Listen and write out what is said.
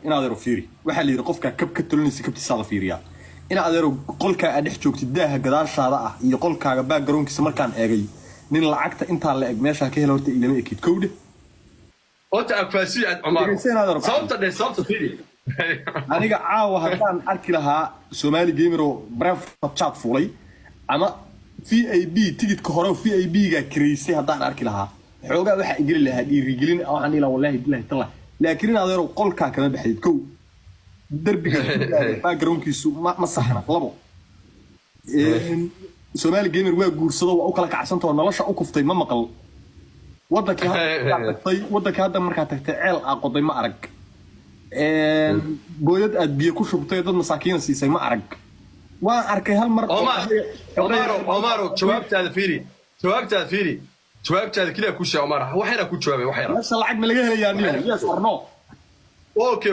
In adeero, fiiri, waxaa la yidhi qofkaa kab ka tolinaysa kabtiisaa la fiiriyaa. In adeero, qolkaa aad dhex joogtid, daaha gadaashaada ah iyo qolkaaga backgroundkiisa markaan eegay, nin lacagta intaa la eg meeshaa ka hela horta ilama ekid, kowdhe. Horta agfaasiyo aad, Omar. Dhegeyso, in adeero. Sababta dheh, sababta fiiri. Aniga caawa haddaan arki lahaa Somali Gamer oo private chat fuulay ama VIP tigidka hore VIP ga kireysay haddaan arki lahaa, xoogaa waxaa igeli lahaa dhiirigelin, waxaan dhihi lahaa wallahi billahi tallah. Laakiin in adeero, qolkaa kama baxdid, kow, derbiga backgroundkiisu ma saxna, labo, Somali Gamer waa guursado, waa u kala kacsantao, nolosha u kuftay ma maqal. Wadankii hadda tagtay, wadankii hadda markaa tagtay, ceel aa qoday ma arag, booyad aad biyo ku shubtay dad masaakiina siisay ma arag. Waan arkay hal mar. Omar, Omaro, Omaro, jawaabtaada fiiri, jawaabtaada fiiri, jawaabtaada keliya ku sheeg, Omar. Wax yar ku jawaabay, wax yar. Meesha lacag ma laga helayaa niyo, yes or no? Okay.